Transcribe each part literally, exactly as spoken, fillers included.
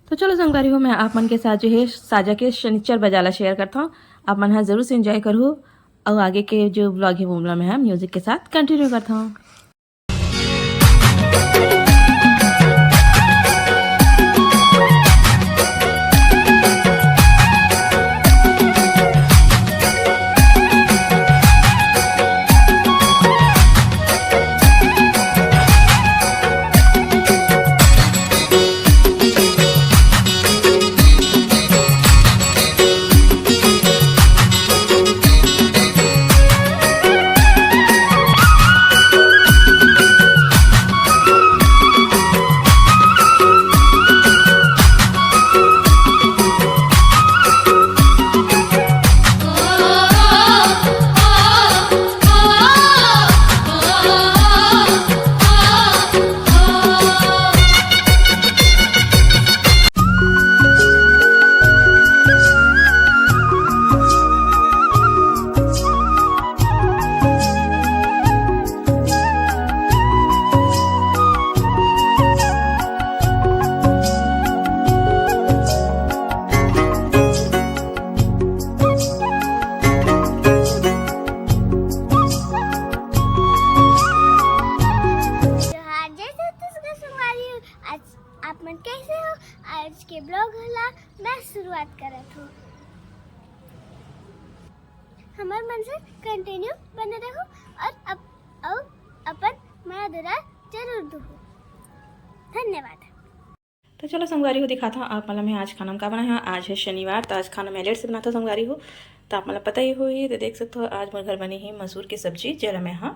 तो चलो संगवारी हो, मैं आप मन के साथ जो है साजा के शनिचर बजार ला शेयर करता हूँ। आप मन हा जरूर से एंजॉय करहू। और आगे के जो ब्लॉग है वो मैं हा म्यूजिक के साथ कंटिन्यू करता हूँ। जोहार, जय छत्तीसगढ़ संगवारी हो। आज आप मन कैसे हो? आज के ब्लॉग ला मैं शुरुआत करत हूँ। हमर मन से कंटिन्यू बने रहो और अप-, अउ अपन मया दुलार जरूर दो। धन्यवाद। तो चलो संगवारी हो, दिखाता हूँ आप मन ला मैं आज खाना में का बनाए हव। आज है शनिवार, तो आज खाना मैं लेट से बनाता हूँ संगवारी हो। तो आप मन ला पता ही होही, तो देख सकते हो आज मोर घर बनी है मसूर की सब्जी, जेला मैं हा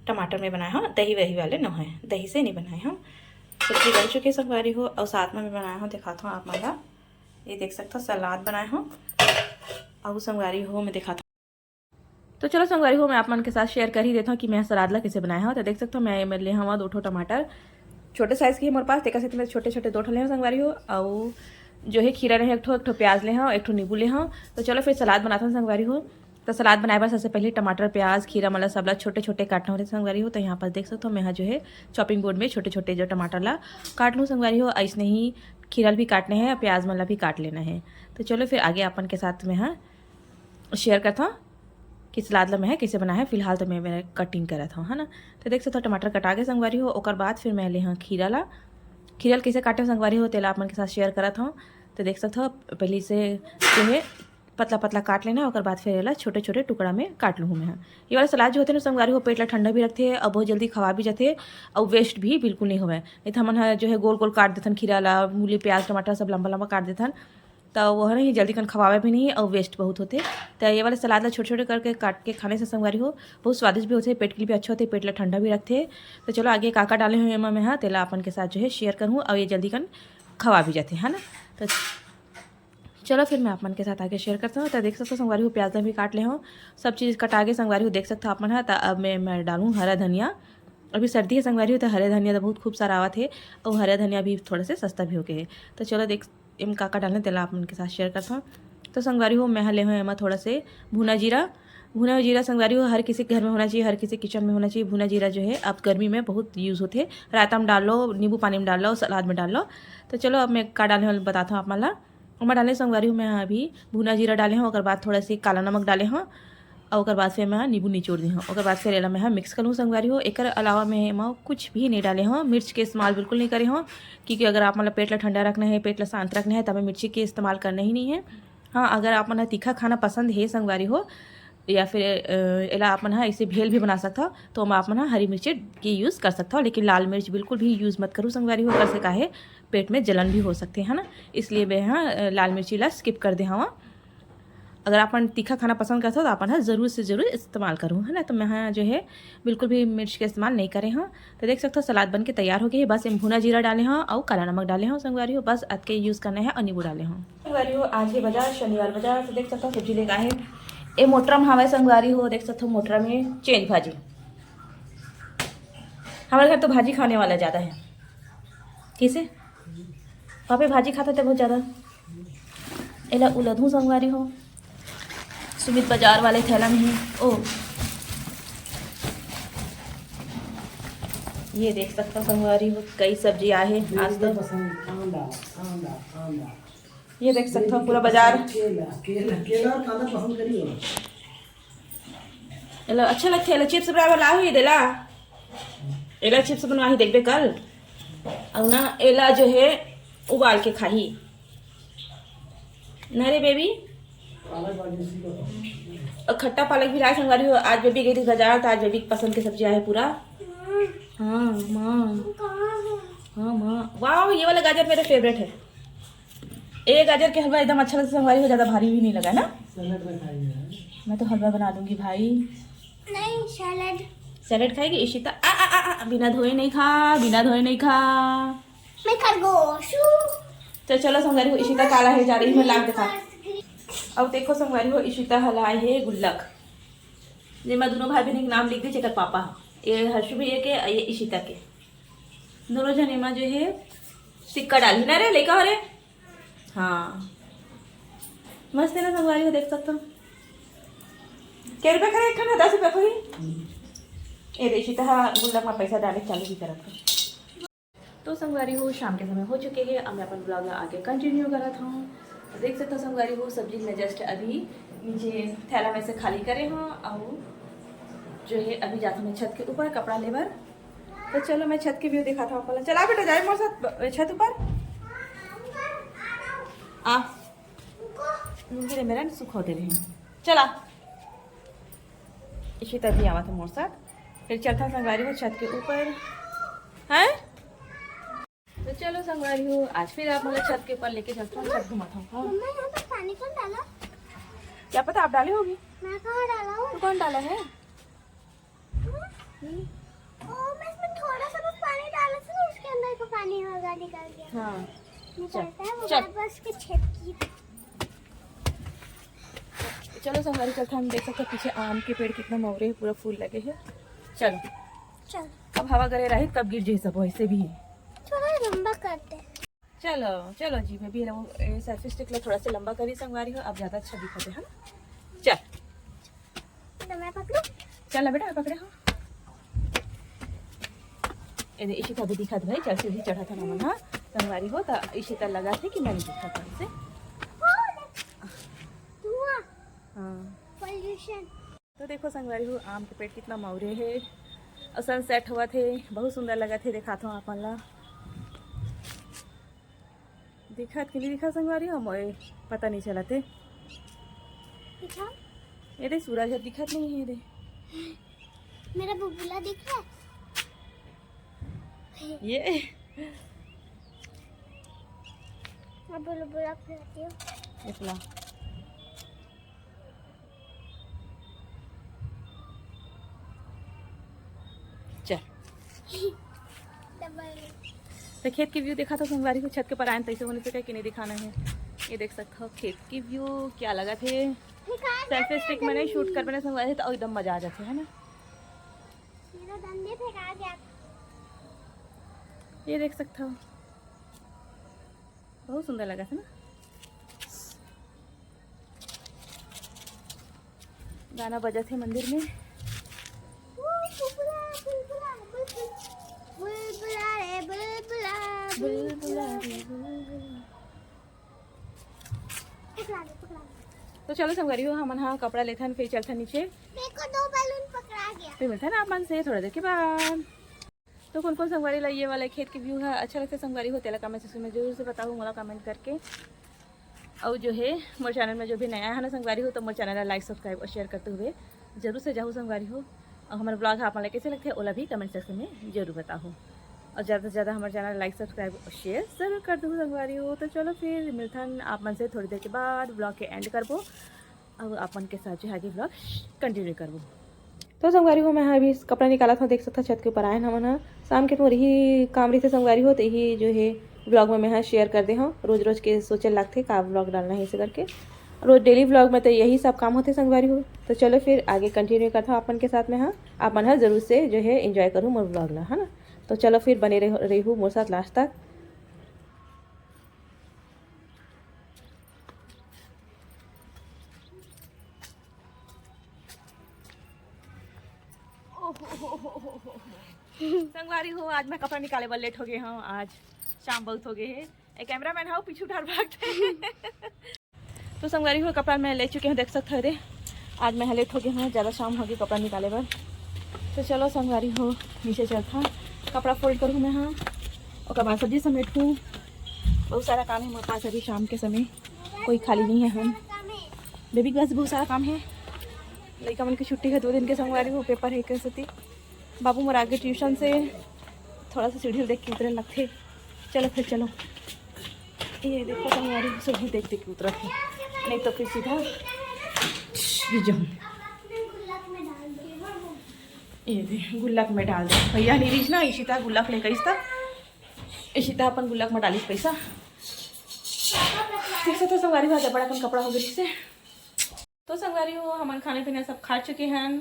टमाटर में बनाए हव, दही वही वाले नो है, दही से नहीं बनाए हव। सब्जी बन चुकी है संगवारी हो, और साथ में मैं बनाए हव, दिखाता हूँ आप मन ला। ये देख सकते हो सलाद बनाए हव, और संगवारी हो मैं दिखाता हूँ। तो चलो संगवारी हो, मैं आप मन के साथ शेयर कर ही देता हूँ कि मैं सलाद ला कैसे बनाए हव। तो देख सकते हो मैं एमे ले हव दो ठो टमाटर, छोटे साइज के है मोर पास, तेकर सेती मैं छोटे छोटे दो ठो ले हव संगवारी हो। अउ जो है खीरा ले हव एक ठो, एक ठो प्याज ले हव, एक ठो नींबू ले हव। तो चलो फिर सलाद बनाता हूँ संगवारी हो। तो सलाद बनाए बर सबसे पहले टमाटर, प्याज, खीरा मन ला सबला छोटे छोटे काटना होथे संगवारी हो। तो यहाँ पर देख सकते हो मैं हा जो है चॉपिंग बोर्ड में छोटे छोटे जो टमाटर ला काट लूँ संगवारी हो। ऐसने ही खीरा ला भी काटना है, प्याज मन ला भी काट लेना है। तो चलो फिर आगे अपन के साथ मैं हा शेयर करत हव कि सलाद ला मैं ह कइसे बनाए हव। फिलहाल तो मैं, मैं कटिंग करत हव, है ना। तो देख सकत हव टमाटर कटा गे संगवारी हो। ओकर बाद फिर मैं ले हव खीरा ला, खीरा ला कइसे काटे संगवारी हो तेला आप मन के साथ शेयर करत हव। तो देख सकत हव पहली से जो है पतला पतला काट लेना, ओकर बाद फिर एला छोटे छोटे टुकड़ा में काट लूँ मैं ह। ये वाला सलाद जो होथे ना संगवारी हो, पेट ला ठंडा भी रखथे और बहुत जल्दी खवा भी जाथे और वेस्ट भी बिल्कुल नहीं होवय। नहीं तो हमन ह जो है गोल गोल काट देथन खीरा ला, मूली, प्याज, टमाटर सब लंबा लंबा काट देथन, त वो ह नहीं जल्दी कन खवावे भी नहीं और वेस्ट बहुत होथे। त ये वाला सलाद ला छोटे छोटे करके काट के खाने से संगवारी हो बहुत स्वादिष्ट भी होथे, पेट के लिए भी अच्छा होथे, पेट ला ठंडा भी रखथे। तो चलो आगे का का डाले हव एमा मैं ह तेला अपन के साथ जो है शेयर करहूँ और ये जल्दी कन खवा भी जाथे, है ना। तो चलो फिर मैं आप मन के साथ आगे शेयर करता हूँ। तो देख सकते हो संगवारी हो प्याज ला भी काट ले हव, सब चीज़ कटा गे संगवारी हो देख सकते हो आप मन ह। त अब मैं, मैं डालूँ हरा धनिया। अभी सर्दी है संगवारी हो तो हरा धनिया तो बहुत खूब सारा आवत है और हरा धनिया भी थोड़ा से सस्ता भी हो गए है। तो चलो देख एम का का डालना तेला आप मन के साथ शेयर करता हूँ। तो संगवारी हो मैं ह ले हव एमा थोड़ा से भुना जीरा। भुना जीरा संगवारी हो हर किसी के घर में होना चाहिए, हर किसी किचन में होना चाहिए। भुना जीरा जो है अब गर्मी में बहुत यूज़ होथे, रायता में डाल लो, नींबू पानी में डाल लो, सलाद में डाल लो। तो चलो अब मैं का डाले हव बताता हूँ आप मन ला। ओमा डाले संगवारी हो मैं अभी भुना जीरा डाले हव, ओकर बाद थोड़ा से काला नमक डाले हव, और ओकर बाद फिर मैं नींबू निचोड़ दे हव। ओकर बाद फिर एला मैं मिक्स कर लूँ संगवारी हो। एकर अलावा मैं एमा कुछ भी नहीं डाले हव, मिर्च के इस्तेमाल बिल्कुल नहीं करे हव, क्योंकि अगर आप मन ला पेट ला ठंडा रखना है, पेट ला शांत रखना है, तब मिर्ची के इस्तेमाल करना ही नहीं है। हाँ, अगर आप मन ला तीखा खाना पसंद है संगवारी हो, या फिर अ, एला आप मन ह ऐसे भेल भी बना सकत हव, तो ओमा आप मन ह हरी मिर्ची के यूज़ कर सकत हव, लेकिन लाल मिर्च बिल्कुल भी यूज़ मत करू संगवारी हो, ओकर से का है पेट में जलन भी हो सकथे, है ना। इसलिए मैं ह अ, लाल मिर्ची ला स्किप कर दे हव। अगर आप मन तीखा खाना पसंद करत हव तो आप मन ह जरूर से जरूर इस्तेमाल करू, है ना। तो मैं ह जो है बिल्कुल भी मिर्च के इस्तेमाल नहीं करे हव। तो देख सकत हव सलाद बन के तैयार हो गए है। बस एम भुना जीरा डाले हव और काला नमक डाले हव संगवारी हो, बस अतके यूज़ करना है और नींबू डाले हव। संगवारी हो आज है बजार, शनिवार बजार, तो देख सकत हव सब्जी लेके आए हे। ए मोटरा में हवय संगवारी हो, देख सकत हव मोटरा में चेंज भाजी। हमारे घर तो भाजी खाने वाला ज़्यादा है। कैसे? पापे भाजी खाता थे बहुत ज़्यादा। एला उलदहूँ संगवारी हो। सुमित बाजार वाले थैला में ही। ओ, ये देख सकत हव संगवारी हो, कई सब्जी आहे आज तो। ये देख सकथव पूरा बाजार। केला, केला, केला खाना पसंद करियो। एला अच्छा लगथे, एला चिप्स बनाए बर लाहू ये देला। एला चिप्स बनवाही देखबे कल। अउ ना एला जो है उबाल के खाही। ना रे बेबी? पालक भाजी उसी को। अउ खट्टा पालक भी लाए संगवारी हो। आज बेबी गई थी बाजार, तो आज बेबी के पसंद के सब्जी आए पूरा। हाँ माँ। हाँ माँ, वाह, ये वाला गाजर मेरा फेवरेट है। ये गाजर के हलवा एकदम अच्छा लगता है संगवारी हो, ज्यादा भारी भी नहीं लगा ना। सैलेड में खाएंगे। मैं तो हलवा बना दूंगी भाई। नहीं, सैलेड। सैलेड खाएगी इशिता? आ, आ, आ, आ, बिना धोए नहीं खा, बिना धोए नहीं खा। मैं खरगोश हूँ। तो चलो संगवारी हो, इशिता काला है जा रही, मैं लाग दिखा। अब देखो संगवारी हो, इशिता हला है गुल्लक, जेमा दोनों भाई बहन के नाम लिख दे, जेकर पापा ह। ये हर्षु भैया के, ये इशिता के। दोनों जने मा जो है सिक्का डालही ना रे, लइका हो रे। हाँ, मस्त है ना संगवारी हो, देख सकथो। के रुपया करे एक ठन? दस रुपया कोई। ये दे इशिता ह गुल्लक में पैसा डाले चालू भी करत है। तो संगवारी हो, शाम के समय हो चुके हे, अब मैं अपन ब्लॉग ला आगे कंटिन्यू करत हूँ। तो देख सकथो संगवारी हो, सब्जी मैं जस्ट अभी नीचे थैला में से खाली करे हूँ, अउ जो है अभी जात हूँ मैं छत के ऊपर कपड़ा लेबर। तो चलो मैं छत के व्यू दिखाता हूँ अपन ला। चला बेटा, जाए मोर साथ ब-, छत ऊपर। आ, लुंगी रे मेरा सुखो दे रहे हैं। चला, इशिता भी आवत है मोर साथ, फिर चलता संगवारी हो छत के ऊपर। हैं? तो चलो संगवारी हो, आज फिर आप मतलब छत के ऊपर लेके चलता हूँ, छत घुमाता हूँ। हाँ। मम्मा, यहाँ पर पानी कौन डाला? क्या पता, आप डाले होगी। मैं कहाँ डाला हूँ? तो कौन डाला है? हम्म? ओ, मैं इसमें थोड़ा सा बस पानी डाला था ना, उसके अंदर का पानी होगा निकल गया। हाँ। निकलता है वो चल। बार-बार उसके छेद की। चलो संगवारी, चलता हम देख सकते हैं पीछे आम के पेड़ कितना मौरे है, पूरा फूल लगे हैं। चलो। चल। अब हवा करे रही तब गिर जाए सब वैसे भी। थोड़ा लंबा करते हैं। चलो, चलो जी, बेबी, ये selfie stick ला थोड़ा सा लंबा करी संगवारी हो, अब ज्यादा अच्छा दिखत है, है ना? चल। तो मैं पकड़ूं? चल ना बेटा, पकड़े हो। ए दे, इशिता भी दिखत भाई, चल सीढ़ी चढ़त है ना मन, हाँ? संगवारी हो, तो इशिता लगा थे कि मैं नहीं दिखत है इसे। ओ, देख। धुआं। हाँ। Pollution। तो देखो संगवारी हो, आम के पेड़ कितना मौरे है और सनसेट हुआ थे, बहुत सुंदर लगा थे। दिखात हूँ आप मन ला, दिखत कि नहीं दिखत संगवारी हो, मोए पता नहीं चलत हे। दिखा। ये दे, सूरज ह दिखत नहीं है, ये दे। मेरा बुलबुला दिख रहा है? ये। अब बुलबुला खिलाती हूँ। इतना। चल। तो खेत के व्यू देखा था संगवारी हो, छत के पर आयन तैसे होने से कहे कि नहीं दिखाना है। ये देख सकते हो खेत की व्यू क्या लगा थे। सेल्फी स्टिक में नहीं शूट कर बने संगवारी, तो एकदम मजा आ जाते है ना। ये देख सकते हो, बहुत सुंदर लगा था ना। गाना बजत हे मंदिर में। बुलबुला रे बुलबुला, बुलबुला रे बुलबुला। पकड़ा दे, पकड़ा दे। तो चलो संगवारी हो, हमन हा कपड़ा लेथन, फिर चलथन नीचे। मेरे को दो बैलून पकड़ा गया। फिर मिलथन आप मन से थोड़ा देर के बाद। तो कौन कौन संगवारी ला ये वाला खेत के व्यू है अच्छा लगता है संगवारी हो, तेला कमेंट सेक्शन में जरूर से बताओ, मोला कमेंट करके। और जो है मोर चैनल में जो भी नया है ना संगवारी हो, तो मोर चैनल ला लाइक, सब्सक्राइब और शेयर करते हुए जरूर से जाहू संगवारी हो। और हमारे ब्लॉग आप मन ला कैसे लगते हैं, ओला भी कमेंट सेक्शन में जरूर बताओ। और ज़्यादा से ज़्यादा हमारे चैनल लाइक, सब्सक्राइब और शेयर जरूर कर दो संगवारी हो। तो चलो फिर मिलथन आप मन से थोड़ी देर के बाद, ब्लॉग के एंड करबो। अब आप मन के साथ जो है आगे ब्लॉग कंटिन्यू करबो। तो संगवारी हो, मैं हा अभी कपड़ा निकालत हूँ, देख सकता छत के ऊपर आए हन हमन हा। शाम के तो मोर ही काम रहिथे संगवारी हो, तो यही जो है ब्लॉग में मैं हा शेयर कर दे हूँ। रोज रोज के सोचे लगथे का ब्लॉग डालना है इसे करके, रोज डेली ब्लॉग में तो यही सब काम होते संगवारी हो। तो चलो फिर आगे कंटिन्यू करता हूँ आप मन के साथ में हा। आप मन हा जरूर से जो है एंजॉय करूँ मोर ब्लॉग ला, है ना। तो चलो फिर बने रहो, रहो मोर साथ लास्ट तक। संगवारी हो, आज मैं कपड़ा निकाले बर लेट हो गए हूँ, आज शाम बहुत हो गए है। ए, कैमरामैन हो, पीछू डार भागते। तो संगवारी हो, कपड़ा मैं ले चुके हूँ, देख सकते हो रे। आज मैं लेट हो गया हूँ, ज़्यादा शाम हो गई कपड़ा निकाले बर। तो चलो संगवारी हो, नीचे चलता, कपड़ा फोल्ड करूँ मैं। हाँ, ओकर बाद सब्जी समेटूँ। बहुत सारा काम है मेरे पास अभी शाम के समय, कोई खाली नहीं है हम। बेबी के पास बहुत सारा काम है, लड़का मन की छुट्टी है दो दिन के संगवारी हो, पेपर है एक सेती। बाबू मोर आगे ट्यूशन से, थोड़ा सा सीढ़ी देख के उतरे लगथे। चलो फिर चलो, ये देखो संगवारी हो, सीढ़ी देख देख के उतरत है, नहीं तो फिर सीधा गिर जाऊँ। ये दे गुल्लक में डाल दे भैया, नहीं रहीस ना, इशिता गुल्लक ले गईस था, इशिता अपन गुल्लक में डालिस पैसा। ठीक से तो संगवारी हो, बड़ा कन कपड़ा हो गया ठीक से। तो संगवारी हो, हमन खाना पीना सब खा चुके हैं।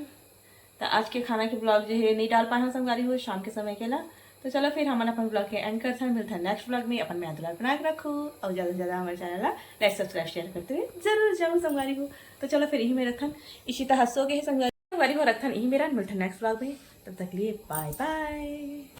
तो आज के खाना के ब्लॉग जो है नहीं डाल पाए हैं संगवारी हो, शाम के समय के ला। तो चलो फिर हमन अपन ब्लॉग के एंड करथन, मिलथन नेक्स्ट ब्लॉग में अपन में दुलार बना के रखो और ज़्यादा से ज़्यादा हमारे चैनल ला लाइक सब्सक्राइब शेयर करते हुए जरूर जाऊँ संगवारी हो। तो चलो फिर यही में रखथन, इशिता हंसो के है संगवारी, संगवारी हो रखथन यही मेरा, मिलथन नेक्स्ट ब्लॉग में, तब तक लिए बाय बाय।